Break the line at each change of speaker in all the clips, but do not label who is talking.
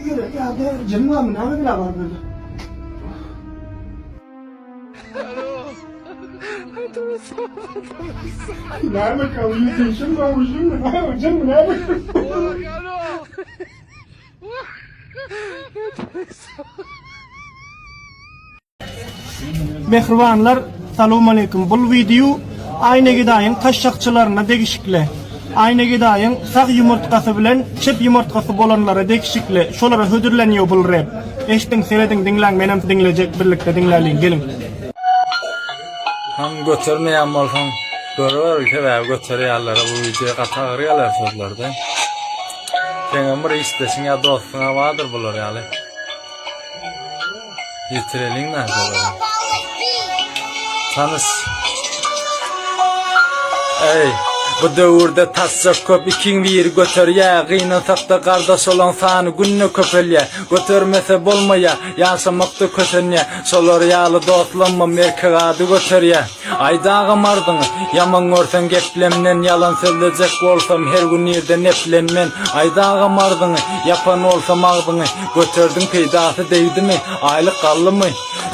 Ýere ýa-da jyn barmy näme bela bar bu ýerde? Näme kawuýy jyn barmy jynmy näme jynmy näme? Mähribanlar salowmaleýkim bul wideo Aýna gedaýyň taşşakçylaryna degişikli. Aýna gedaýyň sag ýumurtgasy bilen çep ýumurtgasy bolanlara degişikli şolara hödürlenýo bul rep. Eşdiň serediň diňläň menem diňlejek birlikde diňläliň geliň.
Hany götermeýän bolsaň görüber sebäbi göterýänlere bu wideo gaty agyr geler sözlerde. Seňem bir işdeşiň ýa dostuňa bardyr bular ýaly. Ýetireliň näzeleri. Tanyş. Eý, bu döwürde taşjak köp ikiň biri göterýä, gynansakda gardaş olaň sany günde köpelýä, götermese bolmaýa, ýaşamakda kösenýä, şolar ýaly dostlammam erkek ady göterýä. Aýt agam arzyňy, ýaman görseň geplemden, ýalan sözlejek bolsam her gün irden eplenmen. Aýt agam arzyňy, ýapan bolsam agzyňy, göterdiň peýdasy degdimi, aýlyk galdymy?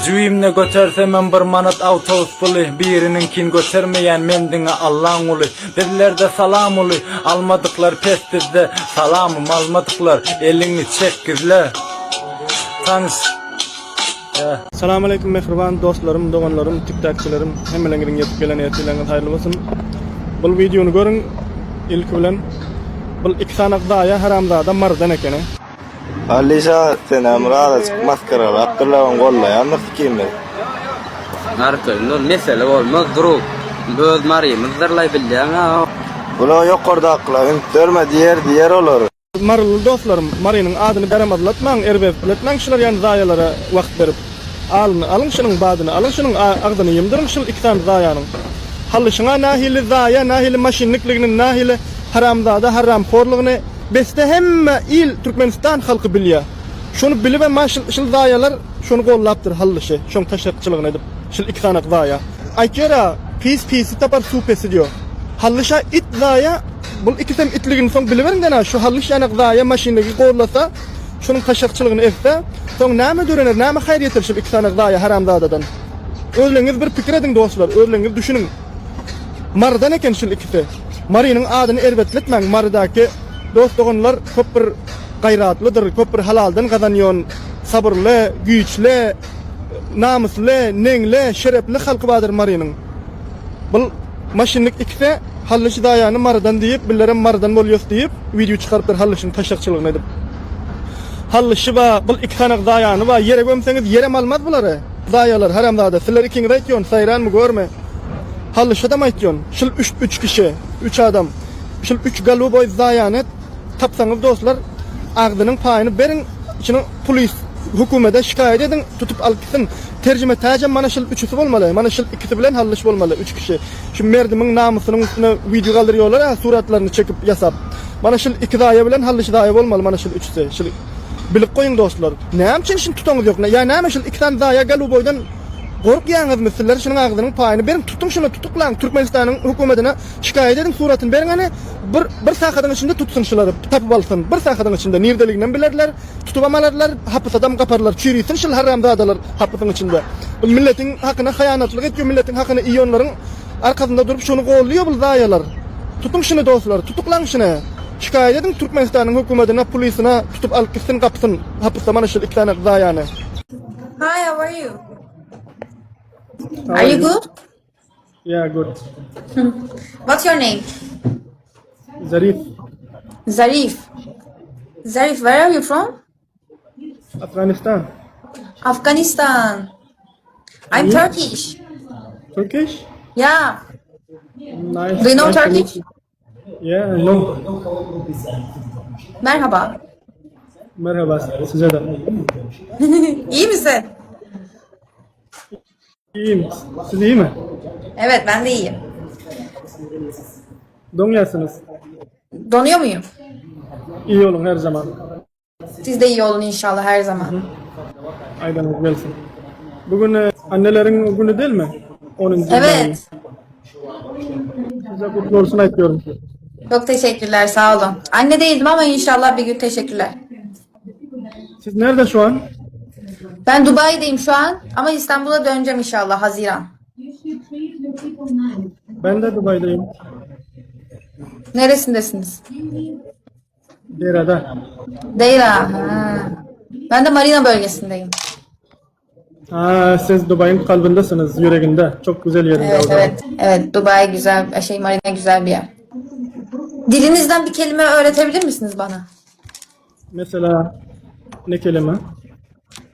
Jübimde götersemem bir manat awtobus puly, biriniňkin götermeýän men diňe Allaň guly. Bizlerde salam uly, almadyklar pes bizde, salamym almadyklar, eliňi çek gizle. Tanyş.
Salam aleýkum mähriban dostlarym, doganlarym, tiktakçylarym, hemmeleňiziň ýetip gelen ertirleriňiz haýyrly bolsun. Bul wideony görüň ilki bilen. Bul iki sany zaýa haramzada Marydan ekeni.
Alişa senem bir azajyk masgaralapdyrlar ony gollaýandyr ikimiz.
Arkaýyn ol mesele bolmaz drug. Öz Marymyzdyrlaý bilýäňä.
Bular ýokardakylar üns berme diýer diýer olar.
Maryly dostlarym, Marynyň adyny ýaramazlatmaň, erbetletmäň şular ýaly zaýalara wagt berip. Alyny alyň şunuň badyny alyň şunuň agzyny ýumduryň şul iki sany zaýanyň. Hallyşyňa nahili zaýa nahili maşinnikligini nahili haramzada harramhorlygyny besde hemme il Türkmenistan halky bilýä. Şony bilibem ma şul şul zaýalar şony gollapdyr Hallyşy şoň taşakçylygyny edip şul iki sanak zaýa. Aýtýara pis pisi tapar suw pesi diýo. Hallyşa it zaýa Bul ikisem itligini soň biliberiňdena şu Hallyş ýanak zaýa maşynlygy gollasa şunuň taşakçylygyny etse soň näme dörener näme haýyr ýeter şul iki sanak zaýa haramzadadan özleňiz bir pikir ediň dostlar özleňiz düşüniň Marydan eken şul ikisi Marynyň adyny erbetletmäň Marydaky dost doganlar köp bir gaýratlydyr köp bir halaldan gazanýon sabyrly güýçli namysly neňli şerepli halky bardyr Marynyň. Bul maşynlyk ikisi Hallyş daýany Marydan diýip, billerem Marydan bolýas diýip, wideo çykarypdyr Hallyşyň taşakçylygyny edip. Hallyşy ba, bul iki sanak daýany ba, ýere gömseňiz ýerem almaz bulary. Daýalar, haramzada, sizler ikiňiz aýtýon, saýranmy görme. Hallyşadam aýtýon, şul üç üç kişi, üç adam, şul üç galuboý daýany tapsaňyz dostlar, agzynyň paýyny beriň, şuny pulis, hökümede şikaýat ediň, tutup alyp gitsin. Terjime täjem mana şul üçüsi bolmaly mana şul ikisi bilen hallyş bolmaly üç kişi şu merdimiň namysynyň üstüne wideo galdyrýolar a suratlaryny çekip ýasap mana şul iki zaýa bilen hallyş zaýa bolmaly mana şul üçüsi şul bilip goýuň dostlar näme üçin şuny tutaňyz ýok ýa näme şul iki sany zaýa galuboýdan gorkýaňyzmy sizler şunuň agzynyň paýyny beriň tutuň şuny tutuklaň Türkmenistanyň hökümetine şikaýat ediň suratyny beriň hany bir bir sagadyň içinde tutsun şulary tapyp alsyn bir sagadyň içinde nirdeliginem bilerler Tutubam alarlar, hapysadam gaparlar. Çürisin şul haramzadalar hapysyň içinde. Bu milletiň hakyna haýanatlyk etýär, milletiň hakyny iýenleriň arkasynda durup şuny golluýar bul zaýalar. Tutuň şuny dostlar, tutuklaň şuny. Şikaýat ediň Türkmenistanyň hökümetine, pulisyna tutup alyp gitsin gapsyn hapysda mana şul iki sany zaýany.
Hi, how are you? Are you good?
Yeah, good.
What's your name?
Zarif.
Zarif. Zarif, where are you from?
Afghanistan.
Afghanistan. I'm
You?
Turkish.
Turkish?
Yeah.
Nice.
Do you know
nice to meet
Turkish?
you. Yeah, I know.
Merhaba.
Merhaba size de.
İyi misin?
İyiyim. Siz iyi mi?
Evet, ben de iyiyim.
Donuyorsunuz.
Donuyor muyum?
İyi olun her zaman.
Siz de iyi olun inşallah her zaman.
Aydanız gelsin. Bugün e, annelerin günü değil mi? 10.
Evet.
Size kutlu olsun aytıyorum.
Çok teşekkürler sağ olun. Anne değildim ama inşallah bir gün teşekkürler.
Siz nerede şu an?
Ben Dubai'deyim şu an ama İstanbul'a döneceğim inşallah Haziran.
Ben de Dubai'deyim.
Neresindesiniz?
Deira'da.
Deira. Ha. Ben de Marina bölgesindeyim.
Ha, siz Dubai'nin kalbindesiniz, yüreğinde. Çok güzel yerinde
Evet
o zaman.
evet. Evet Dubai güzel, şey Marina güzel bir yer. Dilinizden bir kelime öğretebilir misiniz bana?
Mesela ne kelime?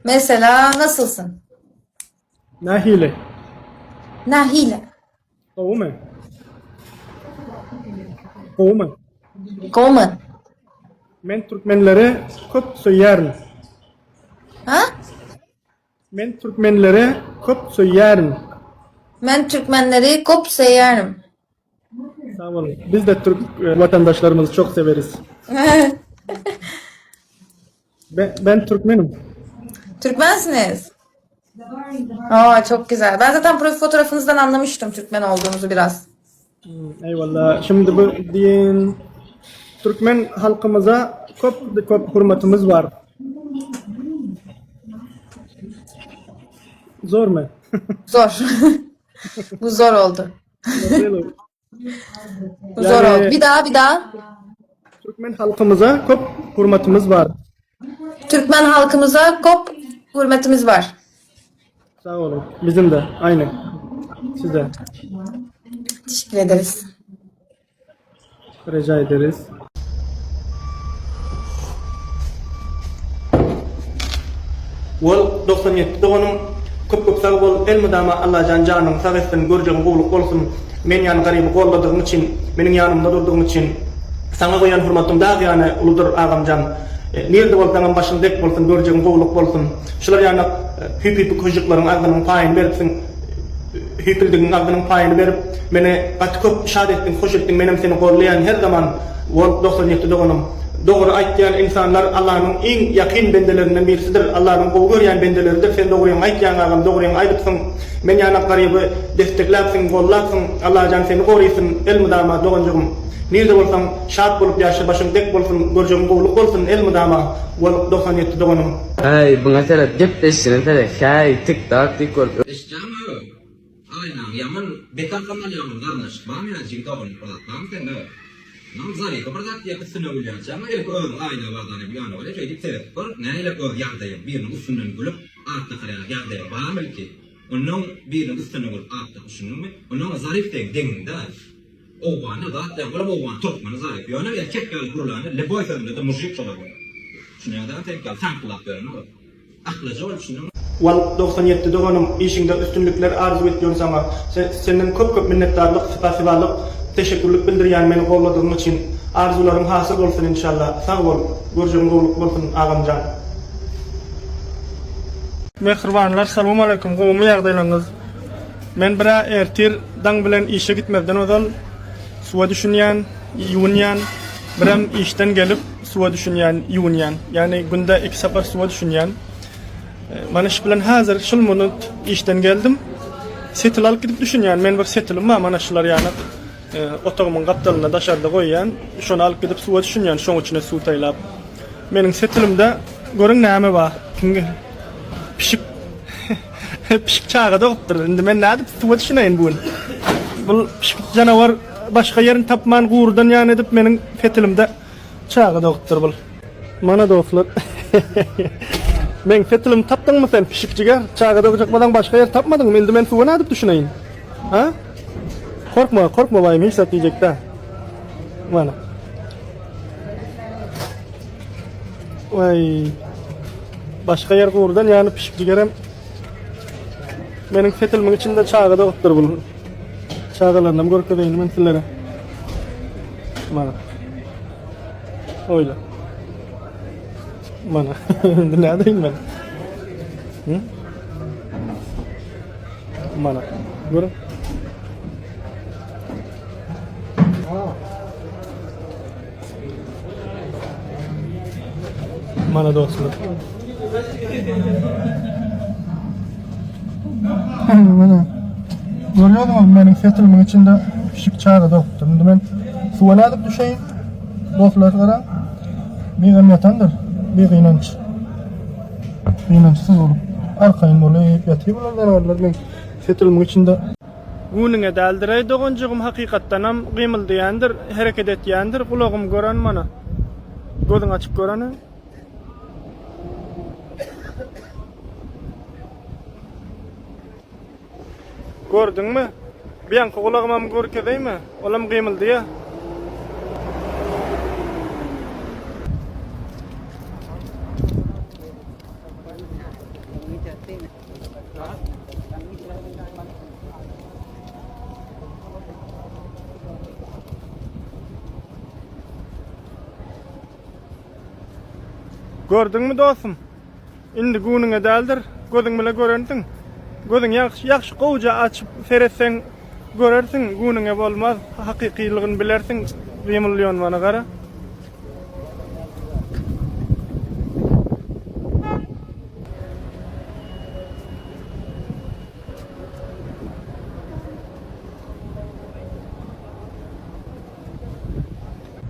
Mesela nasılsın?
Nahile.
Nahile.
Gowy mu? Gowy mu?
Gomen.
Men türkmenleri köp söýýärin.
Ha?
Men türkmenleri köp söýýärin.
Men Türkmenleri kop seyerim.
Sag boluň. Biz de türk e, vatandaşlarymyzy çok severiz. Ben, ben Türkmenim.
Türkmensiniz. Aa çok güzel. Ben zaten profil fotoğrafınızdan anlamıştım Türkmen olduğunuzu biraz.
Eyvallah. Şimdi bu diýen türkmen halkymyza köp köp hürmetimiz bar. Zor mu?
Zor. Bu zor oldu. Bu zor
Yani-
oldu. Bir daha bir daha.
Türkmen halkymyza köp hürmetimiz bar.
Türkmen halkımıza kop hürmetimiz var.
Sag boluň. Bizim de aynı. Size
Teşekkür ederiz.
rica ederiz. Wol 97 doganym köp köp sag bol elmydama Allajan janyň sag etsin görjegiň gowluk bolsun men ýaly garyby golladygyň üçin meniň ýanymda durdugyň üçin saňa goýan hurmatym dag ýany uludyr agamjan nirde bolsaňam başyň dek bolsun görjegiň gowluk bolsun şular ýanak hüp-hüpük hyžyklaryň agzynyň paýyny beripsiň Hüpüldigiň agzynyň paýyny berip, meni gaty köp şat etdiň, hoş etdiň, menem seni gollaýan her zaman, Wolk 97 doganym. Dogry aýtýan ynsanlar Allanyň iň ýakyn bendelerinden birisidir, Allanyň gowy görýän bendeleridir, sen dogryňy aýtýaň agam, dogryňy aýdypsyň, men ýanak garyby destekläpsiň, gollapsyň, Allajan seni gorysyn elmydama doganjygym. Nirde bolsaň şat bolup ýaşa başyň dek bolsun, görjegiň gowulyk bolsun elmydama, Wolk 97 doganym.
Häý, buňa seret, gepleşişine seret, häý, tik-tak diýip görüp. Eşitýäňmi? Aýnaň ýaman bet arkam alýaňmy garyndaş? Barmy ýa jigi doganlyk bir zat barmy sende? Ynam Zarypa bir zat diýýär üstüne gülýänçä ama ilki özüň aýna bardan hem ýanyna bolýa şeýdip seredip gör nähilek öz ýagdaýyň biriniň üstünden gülüp at dakarýan ýagdaýyň barmy ilki? Onnoň biriniň üstüne gülüp at dak düşündiňmi? Onnoň Zaryp seň deňiňde. Owgany zat däl olam owgan türkmeni Zaryp ýöne erkek ýaly gürläni leboý sözünde-de mujik şolar bolýar. Düşünýäňdämi seňki ýaly saňkylap ýörenok. Aklaja bolup şundan.
Wal 97 doganym işiňde üstünlikler arzuw etýän saňa senden köp köp minnetdarlyk spasibalyk teşekkürlik bildirýän meni golladygyň üçin arzuwlaryň hasyl bolsun inşallah sag bol görjegiň gowluk bolsun agamjan. Mähribanlar salowmaleýkum gowumy ýagdaýlaryňyz men birä ertir daň bilen işe gitmezden ozal suwa düşünýän ýuwunýan birem işden gelip suwa düşünýän ýuwunýan ýagny günde iki sapar suwa düşünýän Mana şu bilen häzir şul minut işden geldim. Setil alyp gidip düşünýän. Men bir setilim bar mana şular ýaly otagymyň gapdalynda daşarda goýýan. Şony alyp gidip suwa düşünýän şoň içine suw taýlap. Meniň setilimde görüň näme bar. Pişik pişik çaga dogupdyr. Indi men nädip suwa düşüneýin bu gün. Bul pişik janawar başga ýerini tapman gurudan ýan edip meniň setilimde Çaga dogupdyr bul. Mana dostlar. Meň setilimi tapdyňmy sen pişik jiger? Çaga dogjak bolsaň başga ýer tapmadyňmy? Indi men suwa nädip düşüneýin? Ha? Korkma, korkma baýym hiç zat diýjek däl. Mana. Waý. Başga ýer gurudan ýany pişik jigerem meniň setilimiň içinde çaga dogupdyr bul. Çagalarynam görkezeýin men sizlere. Mana. Oýla. Mana. Indi nädeýin men? Hı? Mana. Görün. Mana dostlar. Mana. Görýärsiňiz meniň setilimiň içinde pişik çaga dogupdyr. Indi men. Suwa nädip düşeýin? Dostlar garaň. Bigem ýatandyr. Bi gynanç. Gynançsyz bolup, arkaýyn bolup ýatyr bular zenanlar meň setilimiň içinde. Günüňe däldireý doganjygym hakykatdanam gymyldaýandyr, hereket etýändir, gulagym gören mana. Gözüň açyp göreni. Gördüňmi? Bu ýaňky gulagymam görkezeými? Olam gymyldyýa. Gördüňmi dostum? Indi günüňe däldir, gözüň bile görensiň. Gözüňi ýagşy, ýagşy gowuja açyp seretseň görersiň, günüňe bolmaz, hakykylygyny bilersiň, gymylýan mana gara.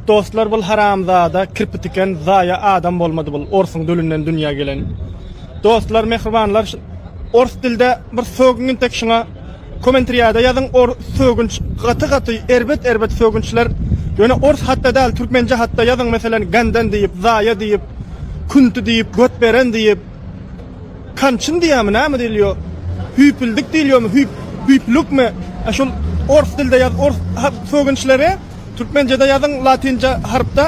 Dostlar bul haramzada kirpi tiken zaýa adam bolmady bul orsuň dölünden dünýä gelen. Dostlar mähribanlar ors dilde bir sögüň intek şuňa komentriýada ýazyň or sögünç gaty gaty erbet erbet sögünçler ýöne ors hatda däl türkmençe hatda ýazyň meselen gandan diýip zaýa diýip künti diýip göt beren diýip Kançyn diýýärmi näme diýilýär? Hüýpüldik diýilýärmi? Hüýp hüýplükmi? A şol ors dilde ýaz ors sögünçleri türkmençede ýazyň latynça harpda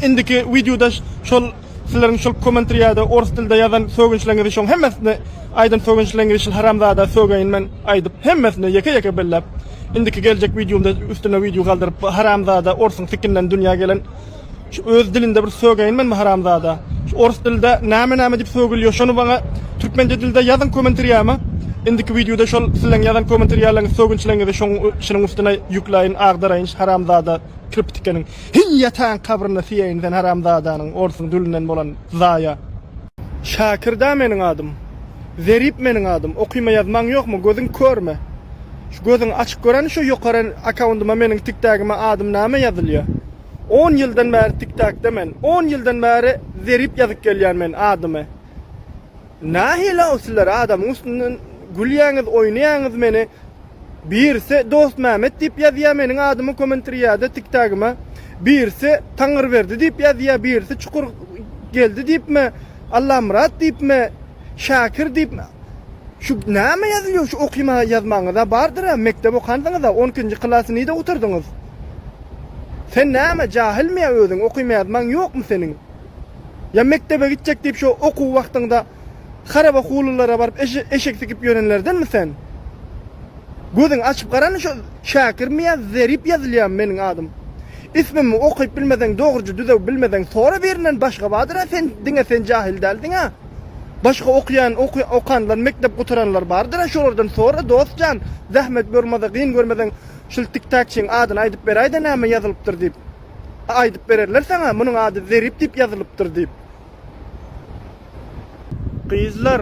indiki wideoda şol sizleriň şol kommentriýada ors dilde ýazan sögünçleriňizi şoň hemmesini aýdan sögünçleriňizi şol haramzada sögeýin men aýdyp hemmesini ýeke ýeke belläp indiki geljek wideomda üstüne wideo galdyryp haramzada orsuň sikinden dünýä gelen Şu öz dilinde bir sögeýin men bu haramzada. Şu ors dilde näme näme diýip sögülýär şony maňa türkmençe dilde ýazyň komentirýama. Indiki wideoda şol sizleň ýazan komentirýalaryňyzy sögünçleriňizi şoň şunuň üstüne ýükläýin agdaraýyn şu haramzada kirpi tikeniň. Hiý ýataň kabryna siýeýin sen haramzadanyň orsuň dilinden bolan zaýa. Şakir-dä meniň adym. Zerip meniň adym. Okyma ýazmaň ýokmy gözüň körmi. Şu gözüňi açyp göreni şu ýokary akkaundyma meniň tiktägime adym näme ýazylýa. On ýyldan bäri tiktakda men. On ýyldan bäri Zerip ýazyp gelýän men adymy. Nähili-ow sizler adamyň üstünden gülýäňiz oýnaýaňyz meni. Birisi Dostmämmet diýip ýazýa meniň adymy komentriýada tiktagyma. Birisi Taňyrberdi diýip ýazýa birisi Çukur geldi diýipmi Allamyrat diýipmi Şakir diýip şu näme ýazylýar şu okyma ýazmaňyza bardyra mekdep okansyňyza on ikinji klasy nide gutardyňyz sen näme jahilmi ýa özüň okyma ýazmaň ýokmy seniň ýa mekdebe gitjek diýip şu okuw wagtyňda haraba hululara baryp eşek sikip ýörenlerdenmi sen gözüňi açyp garany şu Şakirmi ýa Zerip ýazylýamy meniň adym ismimi okyp bilmeseň dogruja düzew bilmeseň sora birinden başga bardyra sen diňe sen jahil däldiňa. Başga okýan okanlar mekdep gutaranlar bardyra şolardan sora dost jan zähmet görmeze gyn görmezeň şul tiktakçyň adyny aýdyp beräýdä näme ýazylypdyr diýip aýdyp bererler saňa munuň ady Zerip diýip ýazylypdyr diýip. Gyzlar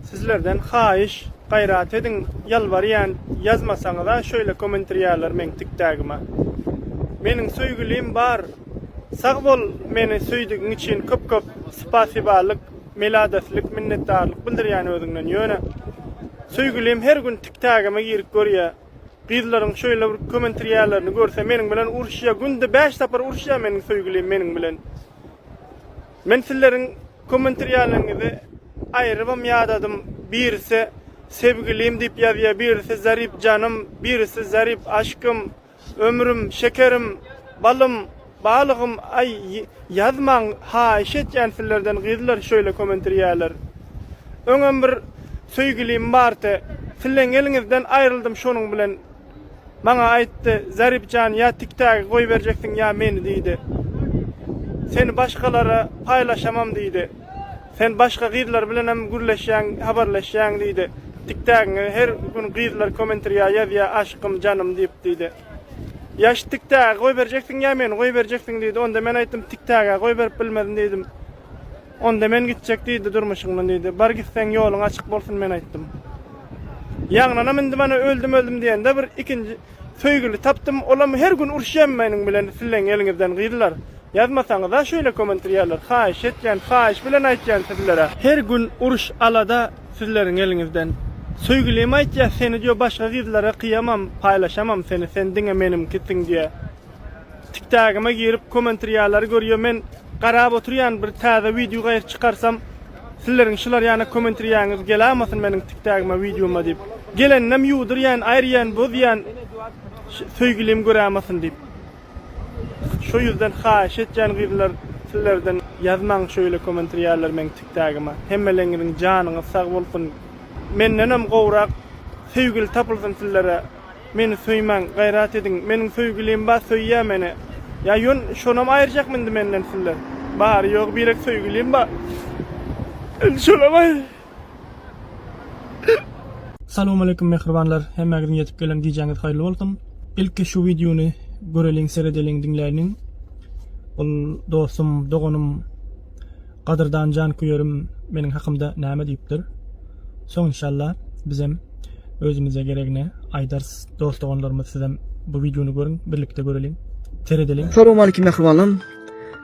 sizlerden haýyş gaýrat ediň ýalbarýan ýazmasaňyza şöýle komentriýalar meň tiktagyma. Meniň söýgülim bar. Sag bol meni söýdügiň üçin köp köp spasibalyk meladeslik minnetdarlyk bildirýän özüňden ýöne söýgülim her gün tiktägime girip görýä gyzlaryň şöýle bir komentriýalaryny görse meniň bilen uruşýa günde 5 sapar uruşýa meniň söýgülim meniň bilen men sizleriň komentriýalaryňyzy aýrybam ýadadym birisi sevgilim diýip ýazýa birisi zarip janym birisi zarip aşkym Ömrüm, şekerim, balym, balygym aý ýazmaň haýyş etýän sizlerden gyzlar şöýle komentirýäler. Öňem bir söýgülim bardy. Sizleň eliňizden aýryldym şonuň bilen. Maňa aýtdy Zaripjan ýa tiktägi goýberjeksiň ýa meni diýdi. Seni başgalara paýlaşamam diýdi. Sen başga gyzlar bilenem gürleşýäň habarlaşýaň diýdi. Tiktägiňe her gün gyzlar komentriýa ýazýa aşkym janym diýip diýdi. Ýa şu tiktägi goýberjeksiň ýa meni goýberjeksiň diýdi. Onda men aýtdym tiktägä goýberip bilmezin diýdim. Onda men gitjek diýdi durmuşyňdan diýdi. Bar gitseň ýoluň açyk bolsun men aýtdym. Ýaňlanam indi mana öldüm öldüm diýende bir ikinji. Söýgüli tapdym olam her gün urşýan meniň bilen sileň eliňizden gyzlar. Ýazmasaňyza şeýle komentriýalar haýyş etýän haýyş bilen aýtýan sizlere. Her gün uruş alada sizleriň eliňizden. Söýgülim aýtýa seni diýo başga gyzlara kyýamam paýlaşamam seni sen diňe menimkisiň diýä. Tiktagyma girip komentriýalary görýo men garap oturýan bir täze wideo gaýyr çykarsam sizleriň şular ýana komentriýaňyz gelamasyn meniň tiktagyma wideoma diýip geleninem ýuwdurýan aýyrýan bozýan söýgülim görämasyn diýip şo ýüzden haýyş etýän gyzlar sizlerden ýazmaň şöýle komentriýalar meň tiktagyma hemmeleňiziň janyňyz sag bolsun mendenem gowrak söýgüli tapylsyn sizlere Meni söýmäň, gaýrat ediň. Meniň söýgülim bar, söýýär meni. Ýa ýön, şonam aýyrjakmy indi menden sizler? Bary ýogy birek söýgülim bar. Indi şonam aýyr. Salowmaleýkim mähribanlar, hemmäňiziň ýetip gelen gijäňiz haýyrly bolsun. Ilki şu wideony göreliň, seredeliň, diňläliň. Ol dostum, doganym, gadyrdan janköýerim meniň hakymda näme diýipdir. Soň inşallah bizem özümize geregini aýdarys dost doganlarymyz sizem bu wideony görüň birlikde göreliň seredeliň.
Salowmalikim mähribanlarym.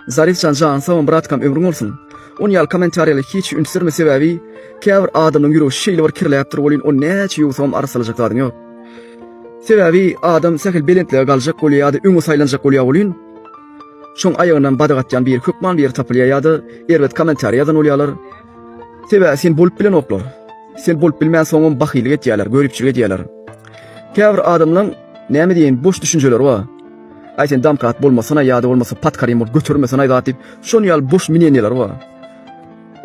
Zarifjan janyň sag bolsun bratkam ömrüň bolsun. On ýaly kommentariýalara hiç üns berme sebäbi käbir adamlaryň ýüregi şeýle bir kirläpdir welin ony näçe ýuwsagam arassalajak zadyň ýok. Sebäbi adam sähel belentlige galjak bolýar ýa-da öňe saýlanjak bolýar welin şoň aýagyndan badak atýan biri hökman biri tapylýar ýa-da erbet kommentariýa ýazan bolýarlar. Sebäbi sen bolup bilenoklar. Sen bolup bilmänsoňam bahylyk etýärler, göripçilik edýärler. Käbir adamlaň näme diýeýin boş düşünjeleri bar. Aý sen damkrat bolmasana ýa-da bolmasa patkarim bolup götermesene zat diýip, şonuň ýaly boş mneniýalar bar.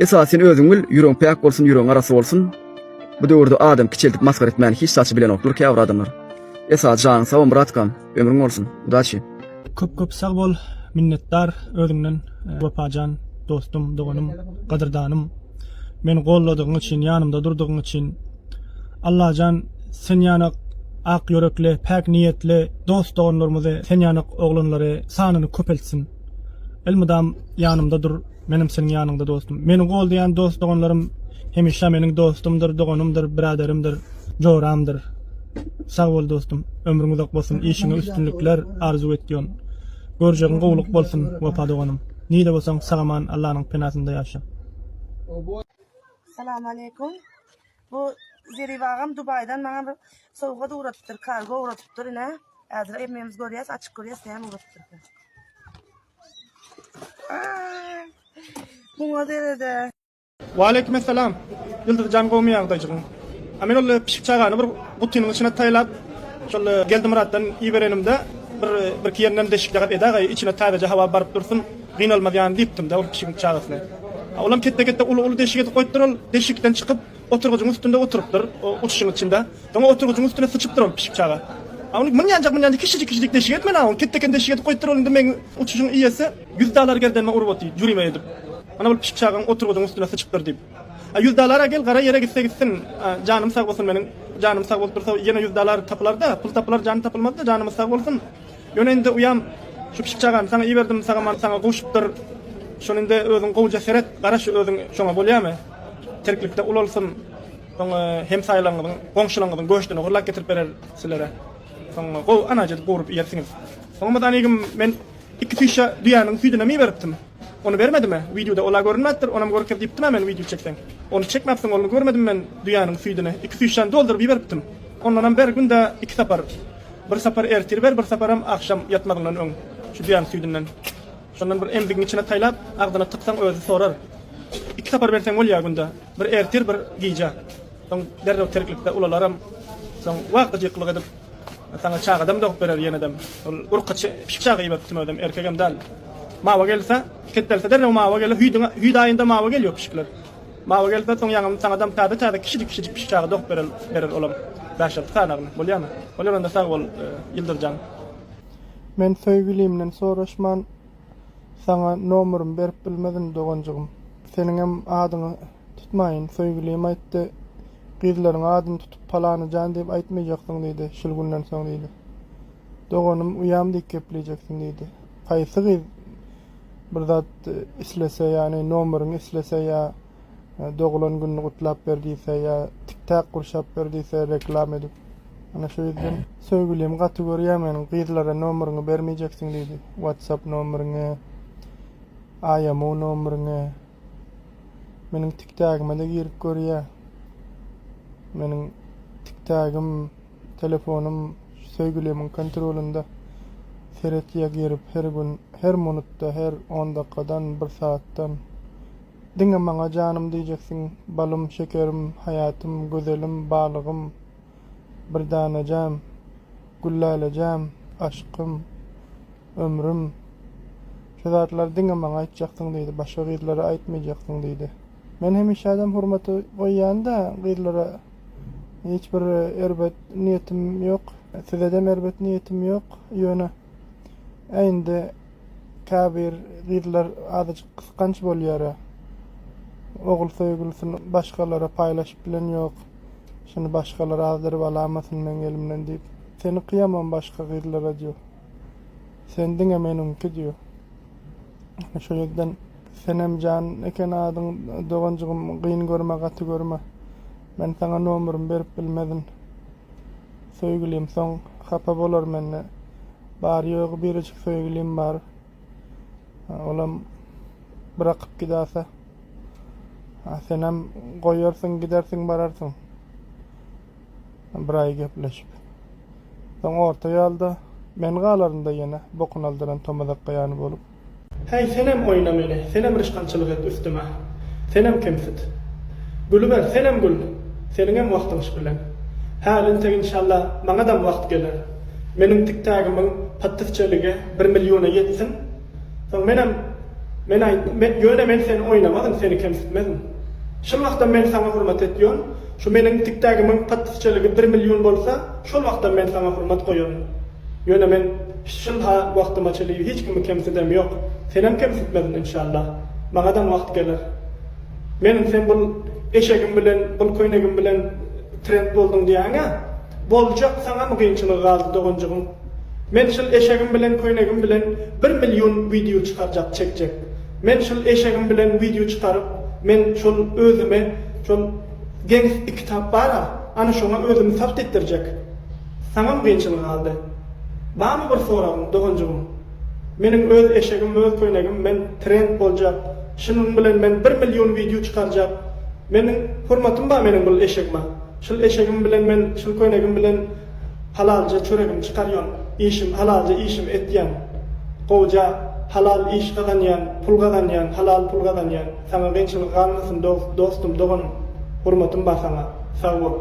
Esasy sen özüň bil, ýüregiň päk bolsun, ýüregiň arassa bolsun. Bu döwürde adam kiçeldip masgara etmäni hiç zatça bilenoklar käbir adamlar. Esasy janyň sag bolsun bratkam, ömrüň bolsun. Udaçi.
Köp köp sag bol minnetdar özüňden Wepajan dostum doganym gadyrdanym meni golladygyň üçin ýanymda durdugyň üçin Allajan sen ýanak ak ýürekli päk niýetli dost doganlarymyzy sen ýanak oglanlary sanyny köpeltsin elmydam ýanymda dur menem seniň ýanyňda dostum meni goldaýan dost doganlarym hemişe meniň dostumdyr doganymdyr biraderimdir joramdyr Sag bol dostum ömrüň uzak bolsun işiňe üstünlikler arzuw etýon görjegiň gowluk bolsun Wepa doganym nirde bolsaň sag aman Allanyň penasynda ýaşa.
Salam aleýkum. Bu Zerip agam Dubaýdan maňa bir sowgat ugradypdyr, kargo ugradypdyr ine. Häzir hemmemiz görýäs, açyp görýäs näme ugradypdyr. Muňa serede.
Waleýkim essalam. Ýyldyz jan gowmy ýagdaýjygyň. A men ol pişik çagany bir gutynyň içine taýlap şol Geldimyratdan iberenimde bir birki ýerinden deşik ýagat edägaý içine täzeje hawa baryp dursun gynalmaz ýany diýipdimdä ol pişigiň çagasyny. A olam ketde ketde uly uly deşik edip goýupdyr ol deşikden çykyp oturgyjyň üstünde oturypdyr o uçuşyň içinde. Soň oturgyjyň üstüne syçypdyr ol pişik çaga. A ony münýänjek münýänjek kiçijik kiçijik deşik etmeli a ony ketdeken deşik edip goýupdyr ol indi meň uçuşyň iýesi ýüz dalar gerdenime urup otyr jürime edip. Ana bul pişik çagaň oturgyjyň üstüne syçypdyr diýip. A ýüz dalara gel gara ýere gitse gitsin. Janym sag bolsun meniň. Janym sag bolup dursa ýene ýüz dalar tapylarda, pul tapylar jan tapylmazda janymyz sag bolsun. Ýöne indi uýam şu pişik çagany saňa iberdim sag-aman saňa gowşupdyr. Şony indi özüň gowuja seret garaş özüň şoňa bolýamy? Terklikde ulalsyn. Soň hemsaýalaryňyzyň goňşularyňyzyň göşdüni ogurlap getirip berer sizlere. Soň gowy anaja edip gowrup iýersiňiz. Soňam anigim men iki çüýşe düýäniň süýdünem iberipdim. Ony bermedimi? Wideoda ola görünmäpdir, onam görkez diýipdim-ä men wideo çekseň. Ony çekmäpsiň, ony görmedim men düýäniň süýdüni. Iki süýşäni dolduryp iberipdim. Ondanam ber günde iki sapar. Bir sapar ertir ber, bir saparam agşam ýatmazyňdan öň şu düýäniň süýdünden. Şondan bir emzigiň içine taýlap, agzyna tyksaň özi sorar. Iki sapar berseň bolýar günde. Bir ertir, bir gije. Soň derrew terklikde ulalaram. Soň wagtajyklyk edip Saňa çagadam dogup berer ýenedem. Ol urkaçy pişik çaga iberipdim özem, erkegem däl. Mawa gelse, ketdelse derrew mawa geler, hüýdüň hüýt aýynda mawa gelýär pişikler. Mawa gelse soň ýaňam saňadam täze-täze kiçijik-kiçijik pişik çaga dogup berer berer olam. Bäş-alty sanagyny. Bolýamy? Bolýar onda sag bol, Ýyldyrjan. Men söýgülimden soraşman saňa nomerymy berip bilmezin doganjygym. Seniňem adyňy tutmaýyn. Söýgülim aýtdy, Gyzlaryň adyny tutup palanyjan diýip aýtmaýjaksyň diýdi, şul günden soň diýdi. Doganym uýam diýip gepleýjeksiň diýdi. Haýsy gyz bir zat islese ýagny nomeryňy islese ýa doglan gününi gutlap ber diýse ýa tiktak gurşap ber diýse reklama edip. Ana şu ýüzden söýgülim gaty görýär meniň gyzlara nomeriňi bermeýjeksiň diýdi. WhatsApp nomeriňi, IMO nomeriňi. Meniň tiktägime-de girip görýär. Meniň tiktägim, telefonym söýgülimiň kontrolynda. Seretýär girip her gün, her munutda, her on dakgadan, bir saatdan. Diňe maňa janym diýjeksiň, balym, şekerim, haýatym, gözelim, balygym, bir danejäm, güllälejäm, aşkym, ömrüm. Şu zatlary diňe maňa aýtjaksyň diýdi, başga gyzlara aýtmaýjaksyň diýdi. Men hemişe adam hormaty goýýan-da gyzlara hiç bir erbet niýetim ýok. Sizedem erbet niýetim ýok, ýöne indi Käbir gyzlar azajyk gysganç bolýara. Ogul söýgülisini başgalara paýlaşyp bilen ýok. Şuny başgalar azdyryp alamasyn meň elimden diýip. Seni kyýamam başga gyzlara diýo. Sen diňe meniňki diýo. Şo ýerden Senemjan eken adyň doganjygym gyn görme gaty görme. Men saňa nomerymy berip bilmezin. Söýgülim soň hapa bolar mende. Bary ýogy birejik söýgülim bar. Olam byrakyp gidasa. Senem goýarsyň gidersiň bararsyň. Bir aý gepleşip. Soň orta ýolda men galarynda ýene bokun aldyran tomazakka ýany bolup. Häý, senem oýna meni, senem rişgançylyk et üstüme. Senem kemsit. Gülüber, senem gül! Seniňem wagtyň şu bilen. Häli entek inşalla maňadam wagt geler. Meniň tiktägimiň podpisçeligi bir milliona ýetsin. Soň menem Men aýt, men, ýöne men seni oýnamazyn, seni kemsitmezin. Şol wagtam men saňa hurmat etýon. Şu meniň tiktägimiň podpisçeligi bir million bolsa, şol wagtam men saňa hurmat goýaryn. Ýöne men şul ha wagtyma çenli hiç kimi kemsidem ýok. Senem kemsitmezin inşallah. Maňadam wagt geler. Meniň sen bul eşegim bilen bul köýnegim bilen trend bolduň diýäňä. Boljak saňamy kynçylygy galdy doganjygym. Men şul eşegim bilen köýnegim bilen bir million wideo çykarjak çekjek. Men şul eşegim bilen wideo çykaryp men şol özüme şol geňs iki tap bara ana şoňa özümi sabt etdirjek. Saňam kynçylyk galdy. Barmy bir soragyň, doganjygym? Meniň öz eşegim, öz köýnegim, men trend boljak. Şunuň bilen men bir million wideo çykarjak. Meniň hormatym bar meniň bul eşegime. Şul eşegim bilen men, şul köýnegim bilen halalja çöregimi çykarýan, işim, halalja işimi etýän. Gowja halal iş gazanýan, pul gazanýan, halal pul gazanýan. Saňa kynçylyk galmasyn dostum, doganym. Hormatym bar saňa. Sag bol.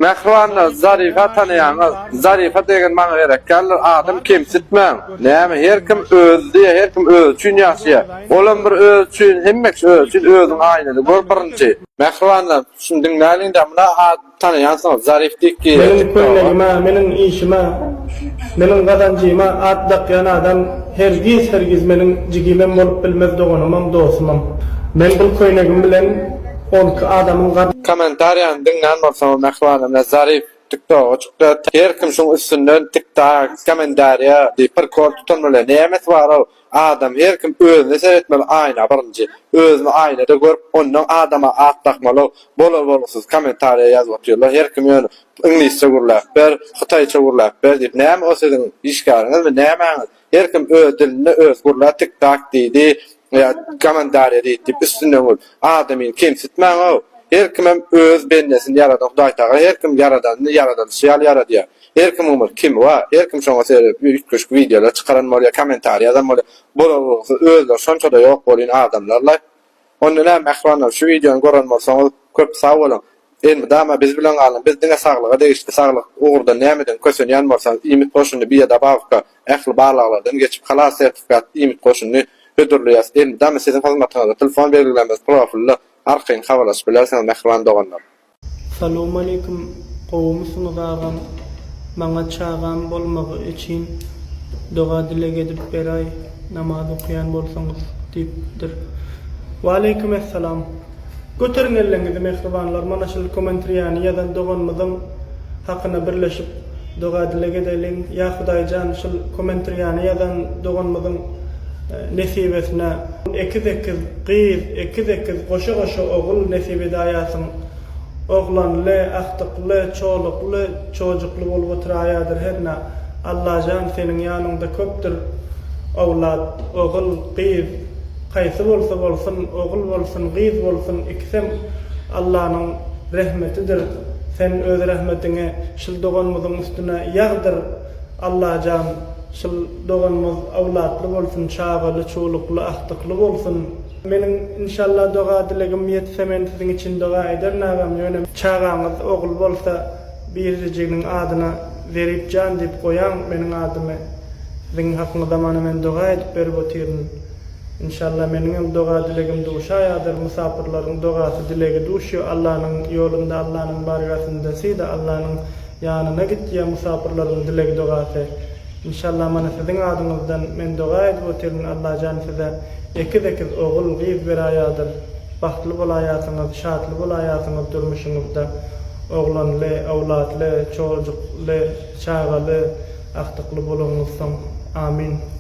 Mähribanlar Zarifa tanaýaňyz. Zarifa degen maňa gerek däldir adam kemsitmäň. Näme her kim özi diýýär her kim özi üçin ýaşaýar. Olam bir özi üçin hemme kişi özi üçin özüň aýnada gör birinji. Mähribanlar şuny diňläliňdä muna ad tanaýansyňyz Zarif diýip girýär
Meniň
tiktoga.
köýnegime, meniň işime, meniň gazanjyma at dakýan adam hergiz hergiz meniň jigimem bolup bilmez doganymam dosumam. Men bul köýnegim bilen onki adamyň gar.
Kommentariýany diňlän bolsaňyz mähribanym ine Zarif tiktoga çykdy her kim şuň üstünden tiktak komendariýa diýip prikol tutan bolýar nämesi barow adam her kim özüne seretmeli aýna birinji özüni aýnada görüp ondan adama at dakmaly bolar bolgusyz kommentariýa ýazyp otyrlar her kim ýöne iňlisçe gürläp ber hytaýça gürläp ber diýip näme o siziň işgäriňizmi nämäňiz Her kim öz dilinde öz gürlär tik tak diýdi ýa komendariýa diýdi diýip üstünden gül. Adamyny kemsitmäňow. Her kimem öz bendesini ýaradan Hudaýtagala her kim ýaradanyny ýaradylyşy ýaly ýaradýar. Her kimiň bir kimi bar. Her kim şoňa seredip üýtgeşik wideolar çykaran bolýar, kommentariýa ýazan bolýar. Bolar bolsa özleri şonçada ýok bolýan adamlarlaý. Onda näme mähribanlar şu wideony gören bolsaňyz köp sag boluň. Elmydama biz bilen galyň biz diňe saglyga degişli saglyk ugurdan nämeden kösenýän bolsaňyz iýmit goşundy biodabawka ähli barlaglardan geçip halal sertifikat iýmit goşundy hödürleýäs elmydama siziň hyzmatyňyzda telefon belgilerimiz profilde arkaýyn habarlaşyp bilersiňiz mähriban doganlar.
Salowmaleýkim gowumysyňyz agam maňa çagam bolmagy üçin doga dileg edip beraý namaz okaýan bolsaňyz diýipdir. Waleýkim essalam. Göteriň elleňizi mähribanlar mana şul komentriýany ýazan doganymyzyň hakyna birleşip doga dileg edeliň ýa Hudaýjan şul komentriýany ýazan doganymyzyň nesibesine ekiz ekiz gyz ekiz ekiz goşa goşa ogul nesip edaýasyň. Oglanly, agtykly, çolukly, çojukly bolup oturaýadyr hernä. Allajan seniň ýanyňda köpdür owlat, ogul, gyz. Haýsy bolsa bolsun, ogul bolsun, gyz bolsun, ikisem Allanyň rehmetidir. Sen öz rehmetiňi şul doganymyzyň üstüne ýagdyr, Allajan, şul doganymyz owlatly bolsun, çagaly, çolukly, agtykly bolsun. Meniň inşallah doga dilegim ýetse men siziň üçin doga ederin agam ýöne çagaňyz ogul bolsa birijiginiň adyna Zeripjan diýip goýaň meniň adymy siziň hakyňyza mana men doga edip berip otyryn inşallah meniňem doga dilegim duşaýadyr mysapyrlaryň dogasy dilegi duşýo Allanyň ýolunda Allanyň bargasynda sida Allanyň ýanyna gitýä musapyrlaryň dileg dogasy Inşallah mana siziň adyňyzdan men doga edip otyryn Allajan size ekiz ekiz ogul gyz beraýadyr bagtly bolaýasyňyz şatly bolaýasyňyz durmuşyňyzda oglanly owlatly çojukly çagaly agtykly bolaňyzsoň Amin.